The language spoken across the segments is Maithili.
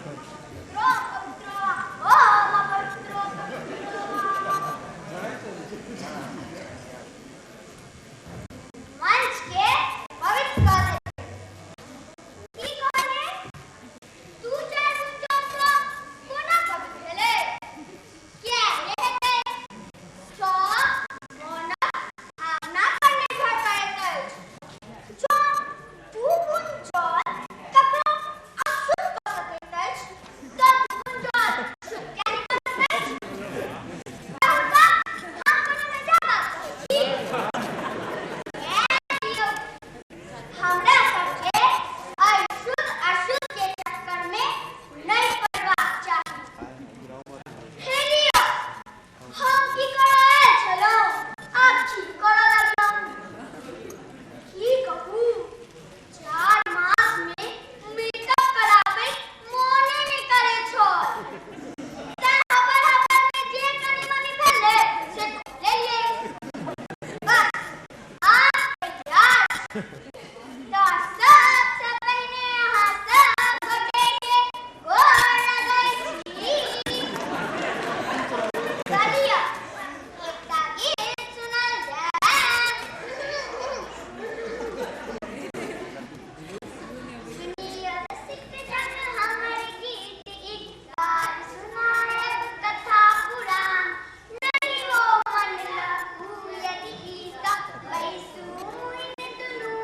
पवित्रो पवित्रो ओम पवित्रो पवित्रो। मंच के पवित्र कऽ देबै। की कहलियै? दू चारि बुन जलसँ कोना पवित्र भेलै? किया नहि हेतै? सब मनक भावना पर निर्भर करैत अछि। जँ दू बुन जल ककरो अशुद्ध कऽ सकैत अछि तऽ दू बुन जल शुद्ध किया नहि कऽ सकैत अछि? कहू तऽ हम कोनो बेजा बात कहै छी? ऐ दियौ, हमरा सबके एहि शुद्ध अशुद्ध के चक्कर में नहि पड़बाक चाही। हे लिअ, हम की करऽ आयल छलहुँ, आब की करऽ लगलहुँ। की कहू, 4 मास में मेकअप कराबै मोने नहि करै छल, तेँ हबर हबर में जे कनी मनी भेलै से कऽ लेलियै। बस आब तैयार छी। तऽ सबसँ पहिने अहाँ सब गोटेके गोर लगै छी। चलिअ, एकटा गीत सुनल जाय। सुनिअ रसिक जन हमर गीत एकटा सुनायब कथा पुराण। नहि हो मन लहु यदि तऽ बैसू मुइन दुनू।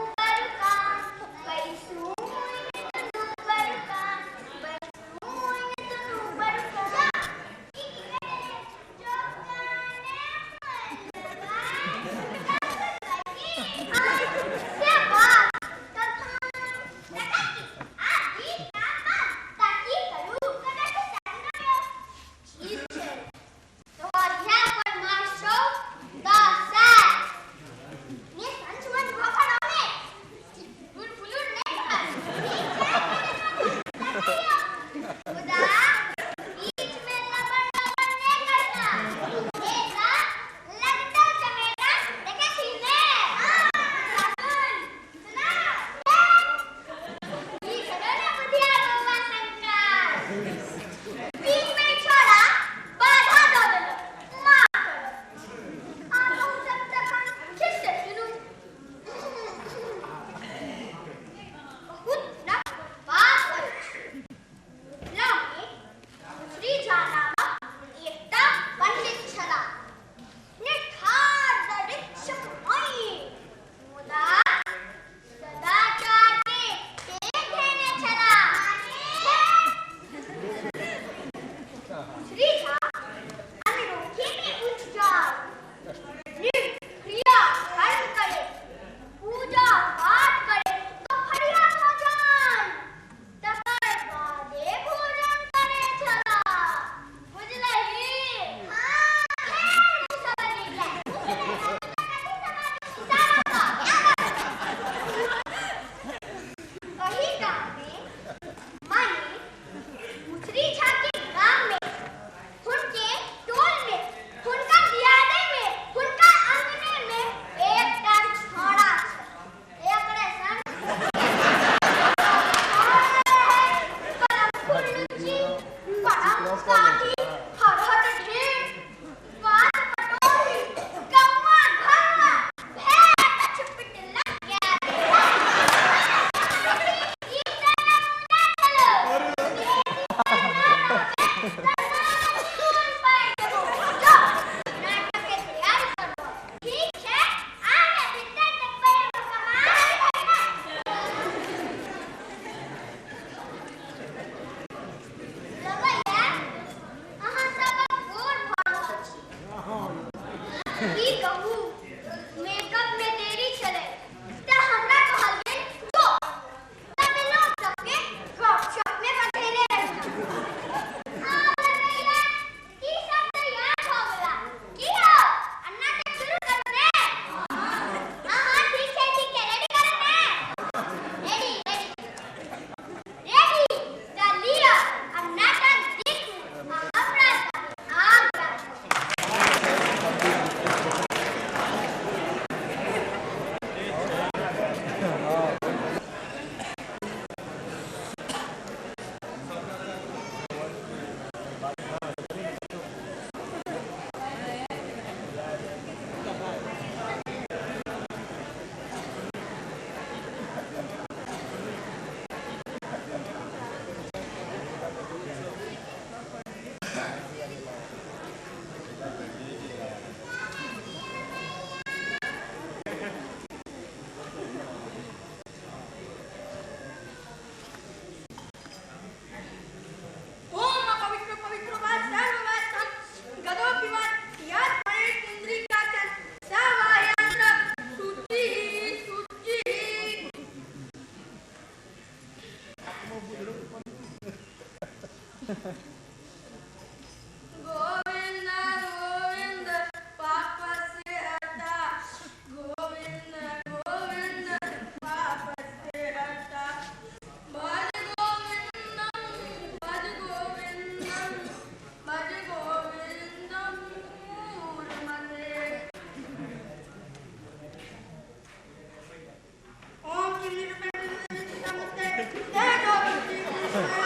गोविंद गोविंद पाप से हटा, गोविंद गोविंद पाप से हटा, भज गोविंदम भज गोविंदम भज गोविंदम मूलमते। ओम श्री नमस्ते जय गोविंद कृष्ण।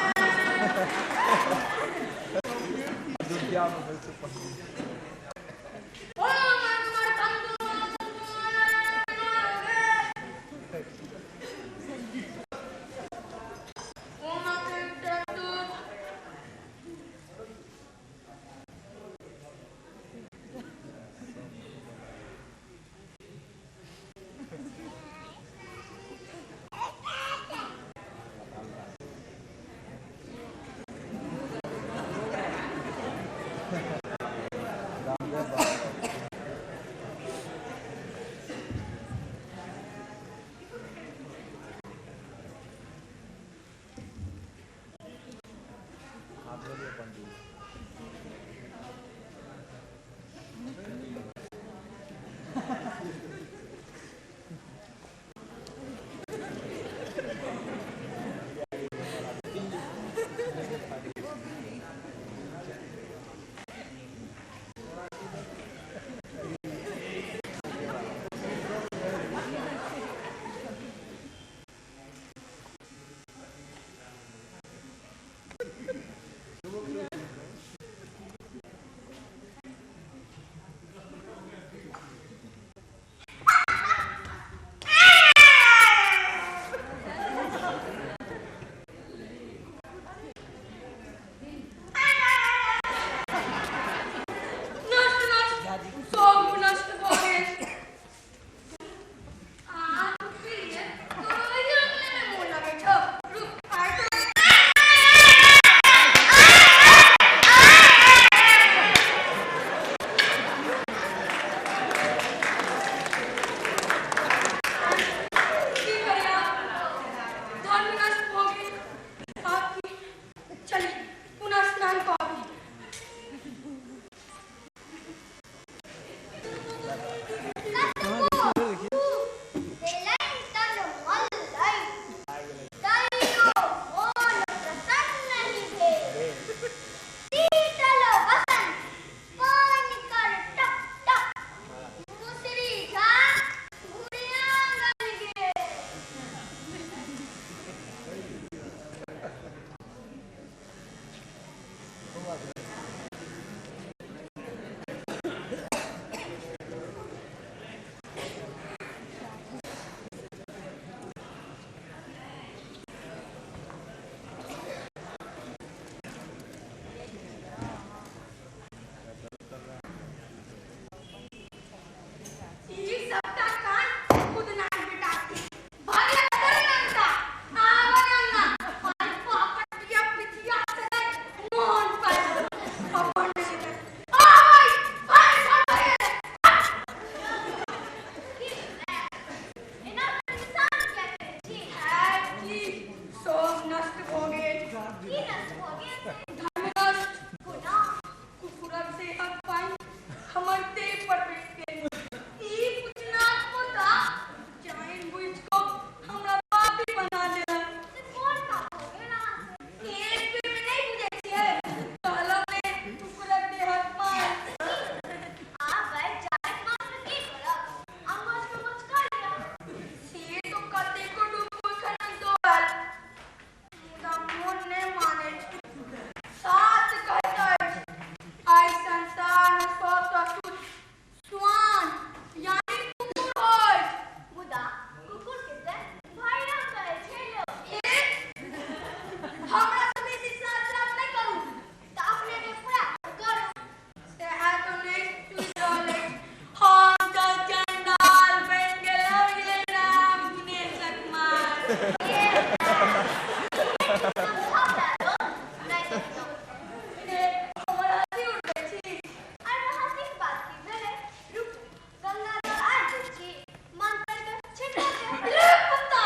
ओम ओम। नष्ट नष्ट सब नष्ट भऽ गेल। आ तू पी ले, तोरो एहि अंगने मे मोन लगै छौ। रुक, आइ तो की करिया, धन नष्ट भऽ गेल। आब की? चली, पुनः स्नान कऽ आबी। कतबो देलनि तन मललनि, तैयो मोन प्रसन्न नहि भेल। शीतल वसन पानि कर टप टप, मुसरी झा घुरि आँगन गेल। ई सबटा कान खुदनाक बेटा के भले करनता आवनना पर पापटिया पिथिया से मोहन पर अपन नहीं आय भाई सब की माय, एना परेशान किया करै छी? है की सब नष्ट भऽ गेल। की नष्ट भऽ गेल से? धन नष्ट। कोना? कुकुरक देहक पानि हमर देह पर बैस गेल। ई पुछनाक पोता जानि बुझि कऽ हमरा पापी बना देलक। से कोन पाप भऽ गेल अहाँसँ? एक बेर मे नहि बुझै छियै, कहलहुँ ने कुकुरक देहक पानि। आब जाइत मात्र की करब? आमोच कमोच कर लिअ। से तो कतेको डुबकुल खनन दौड़ल, मुदा मोन नहि मानै छै। सात कहैत अछि, आइ संसारमे सबसँ शुद्ध श्वान यानी कुकुर होइत। मुदा कुकुर के तऽ भैरव कहै छै लोक। हे, हमरा सँ बेसी सात रात नहि करू। तऽ अपने के पूरा करू। सएह तऽ नहि सुनि रहल अछि। हम तऽ चंडाल बनि गेलहुँ ये राम दिनेशक माय। हे नहि देखलहुँ। हे, हमर हँसी उड़बै छी। अरे हँसीक बात की भेलै? रुकू, गंगा जल आनि दै छी, मंत्र के छिटबो देब। रे कुत्ता,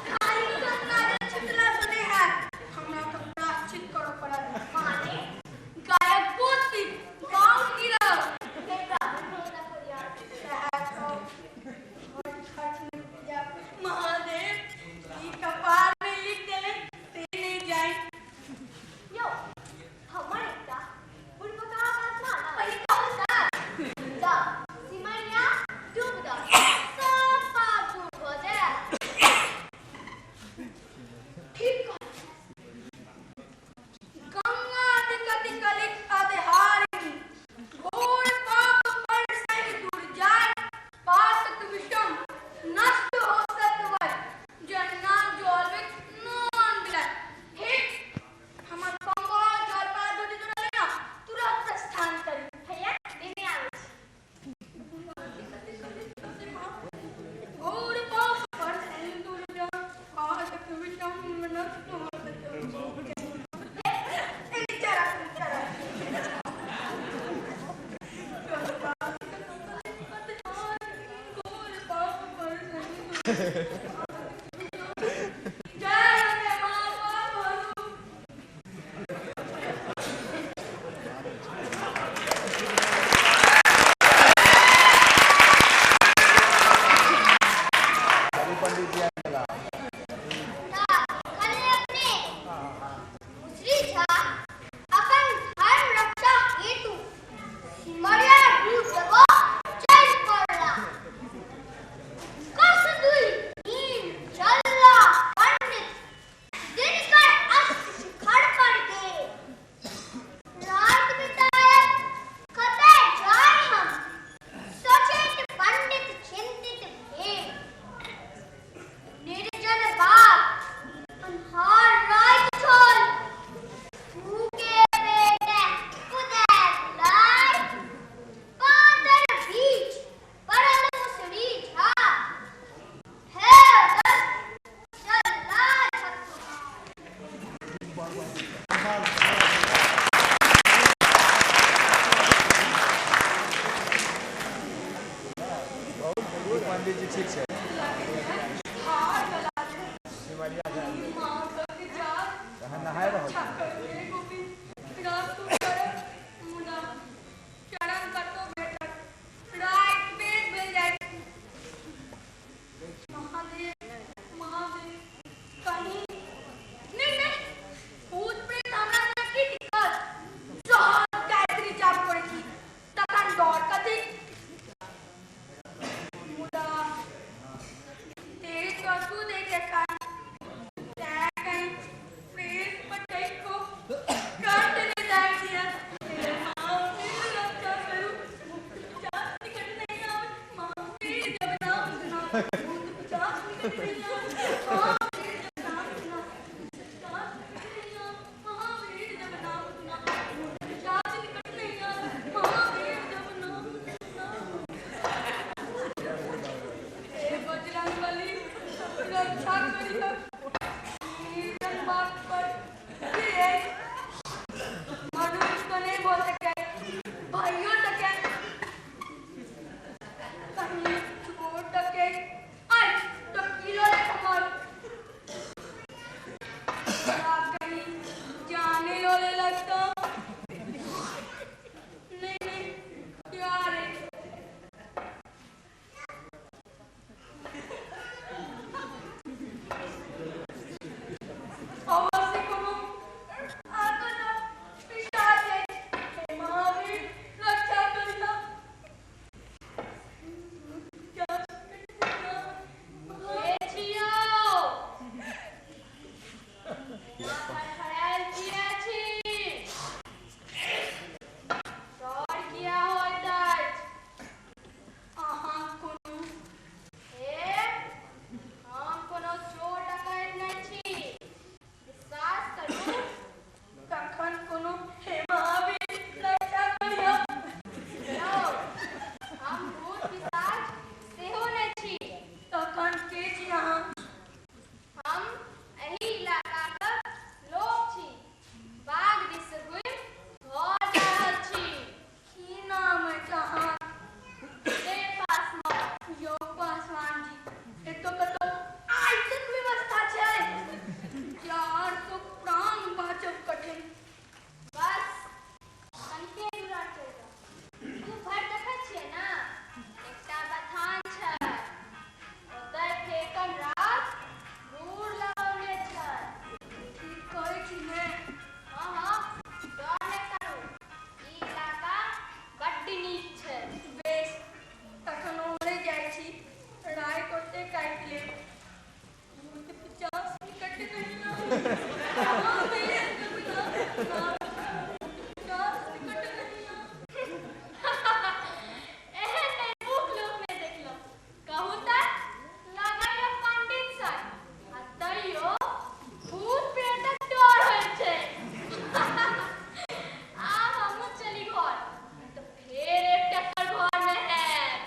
खाली गंगा जल छिटला सँ नहि हैत, हमरा तऽ प्रायश्चित करऽ पड़त। जय हे माँ बाप हरू। कहने अपने मुसरी झा अपन धर्म रक्षा हेतु सिमरिया दू जगह चलि पड़ला। कस दुई दिन चलला पंडित दिनकर अस्त शिखर पर गेल। राति बितायब कतय जाय हम, सोचैत पंडित चिंतित भेल। निर्जन बाट अन्हार राति छल। भूखे पेटे कुदैत लाइ पातर बीच पड़ल मुसरी झा हे दस चलला झक्का। पंडित जी ठीक छै। सिमरिया अहाँ नहाय रहल छी। तखन डर कथी? मुदा तेज कतू देखे कान तैं कहीं प्रेस पटक को काट ने जाय दिया। हे महावीर रक्षा करू, पिशाच निकट नहीं आवे। महावीर जब नाम सुना, भूत पिशाच निकट नहीं आवे। महावीर जब नाम सुना, पिशाच निकट नहीं आवे। महावीर जब नाम सुना, भूत पिशाच निकट नहीं आवे। महावीर जब नाम सुना। हे बजरंगबली रक्षा करिह। निर्जन बाट पर के अछि? मनुष्य तो नहि भऽ सकै, भाइयो सकै, कहीं चोट सकै अछि तऽ की लऽ लेत हमर? हमरा कहीं जाने लऽ लेलक तऽ नहि नहि प्यार अछि। अवश्य कोनो आगत पिशाच अछि। हे महावीर रक्षा करिह। के छियौ? फड़फड़ायल किया छी? डर किया होइत अछि? अहाँ कोनो हे, हम कोनो चोर डकैत नहि छी। विश्वास करू। तखन कोनो हे महावीर रक्षा करिह। यौ, हम भूत पिशाच सेहो नहि छी। तखन के छी अहाँ? हम एहि इलाकाक लोक छी। बाग दिस घुमि घर जा रहल छी। की नाम अछि अहाँक? जय पासवान। यौ पासवान जी, एतऽ कतौ आइसक व्यवस्था छै? यार तो प्राण बाँचब कठिन। बस कनिके दूर आर चलि जाउ। दू भरि देखै छियै ने, एकटा बथान छै। ओतय फेकन राज दूर लगौने छै। ठीक कहै छी ने? हँ हँ, डर नहि करू। ई इलाका बड्ड नीक छै। बेस, तखन ओम्हरे जाइ छी। राय ओते काटि लेब। भूत पिचास निकट नहीं आवे। महावीर जब नाम सुना, भूत पिचास निकट नहीं आवे। एहन नहि मूर्ख लोक नहि देखलहुँ। कहू तऽ लगैए पंडित सन आ तैयो भूत प्रेतक डर होइ छै। आब हमहूँ चली घर, नहि तऽ फेर एक टक्कर घरमे हैत।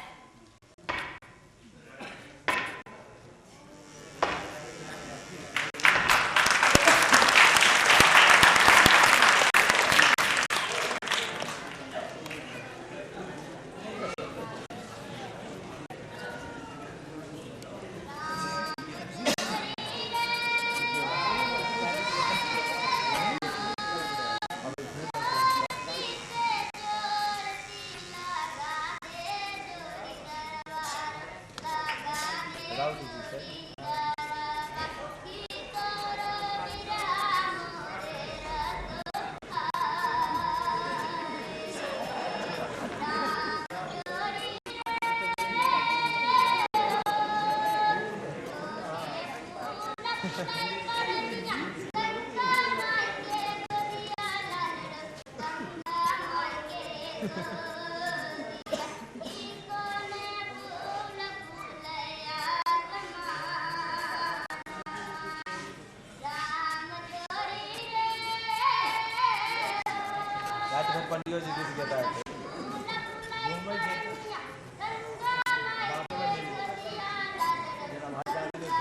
रात भर पंडियो जी गीत गाता है।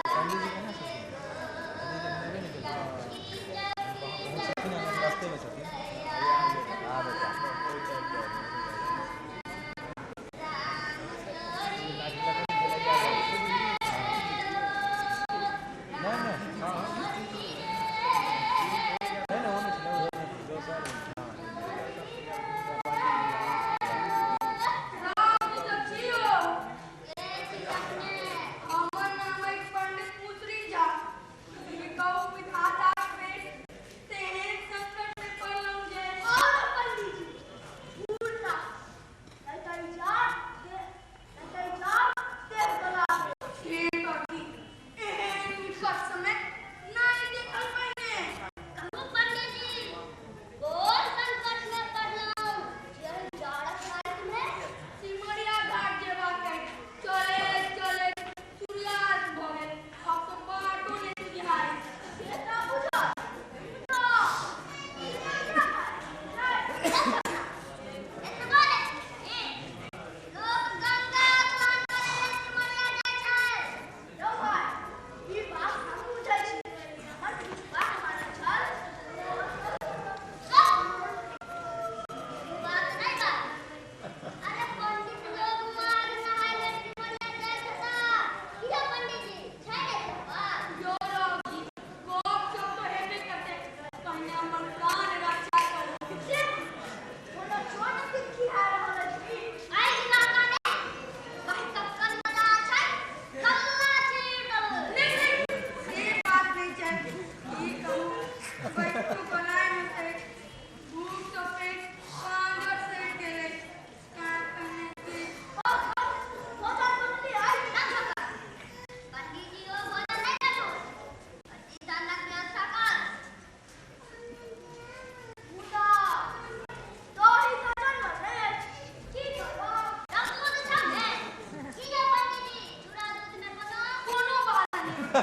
पंडित जी कहाँ छथिन? पंडित जी मिलबे नहि केलखिन। छथिन हमर रास्तेमे छथिन। हाँ बेटा। नहि नहि, हाँ हाँ, नहि नहि, ओ नहि छलै, ओ नहि, दोसर। हाँ। राम सब छियो। हमर नाम अछि पंडित मुसरी झा। बिकाऊ विधाताक बेट तेहन संकट मे पड़लहुँ जे और पंडित जी दूर ना, नहीं तो जान दे, नहीं तो जान दे गला। हे काकी, एहन विकट समय नहि देखल पहिने। कहू पंडित जी, कोन संकट में पड़लहुँ जे जाड़क राति में? सिमरिया घाट जेबाक अछि। चलैत चलैत सूर्यास्त भऽ गेल। आब तऽ बाटो नहि सुझाइ। से तऽ बुझल मुदा एतबा नहि, लोक गंगा स्नान करै लेल सिमरिया जाइ छै। यौ भाई, ई बात हम बुझै छी। हमर बुझबाक माने छल चल, ई बात नहि बा। अरे पंडित लोग माघ नहाय लेल सिमरिया जाइ छता। किया पंडित जी, छै ने सब बात? यौ रामजी, गप सप तऽ हेबे करतै। पहिने हमर प्राण रक्षा करू। से कोनो चोट खिया रहल अछि एहि इलाका मे। कहीं कक्कन मजा छै, कल्ला चीर देबै। नहि नहि, से बात नहि छै। की कहू, बैठू बनाय मे छै। भूख सँ पेट पाँजर सड़ि गेल अछि। तेँ पहिने कि भोजन बनली अछि ना काका? पंडित जी, ओ भोजन नहि करबो। दानक व्यवस्था कर। मुदा दही तऽ जनमल नहि अछि, की करब? दूध छौ ने? की यौ पंडित जी, चूड़ा दूध मे कोनो कोनो बात नहि। ना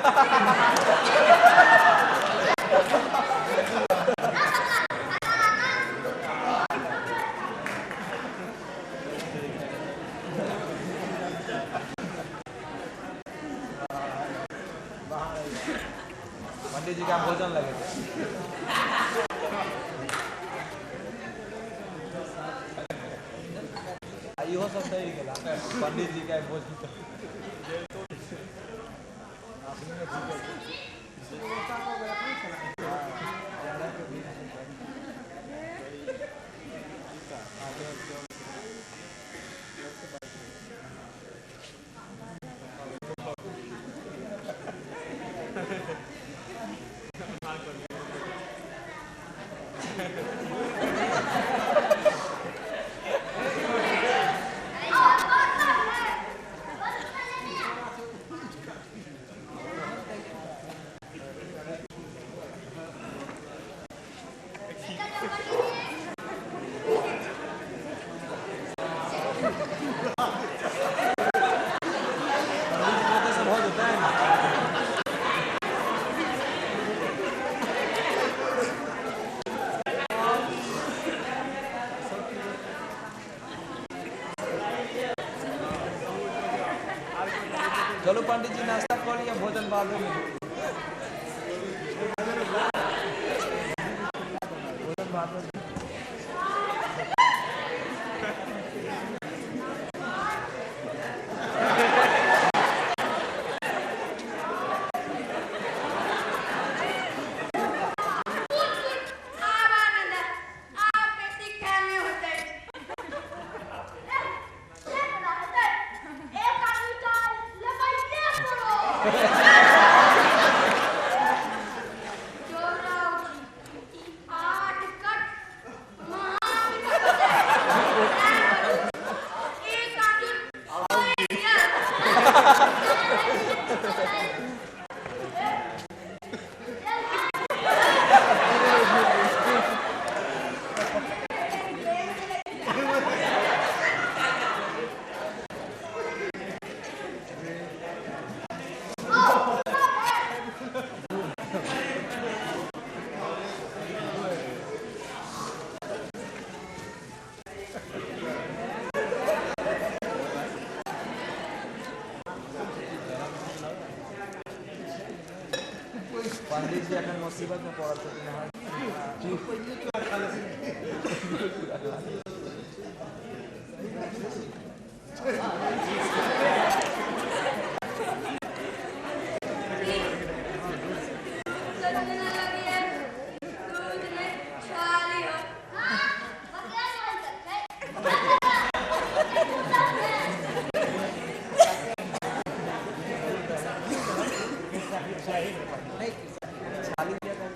काका, खाना लागा। पंडित जी का भोजन लगे थे। आ इहो सब सड़ि गेला पंडित जी का भोजन। पंडित जी बोलते सब हो जेतै। चलो पंडित जी, नाश्ता कऽ लिअ, भोजन बादे में। भोजन बाद में। उठ उठ, आब आनन्द आयल। आब बेसी खायल नहि होइत अछि। से केना हेतै? एक आदमी तऽ लेबैये पड़त। चौराउठी आठ कट महाविपत एक आंजुर होए गेल। पंडित जी एखन मुसीबत में पड़ल छथिन अहाँ। सजना लगिए दूध में छाली हो। हाँ, बकरा जहन सब छै। आबि गेलथि।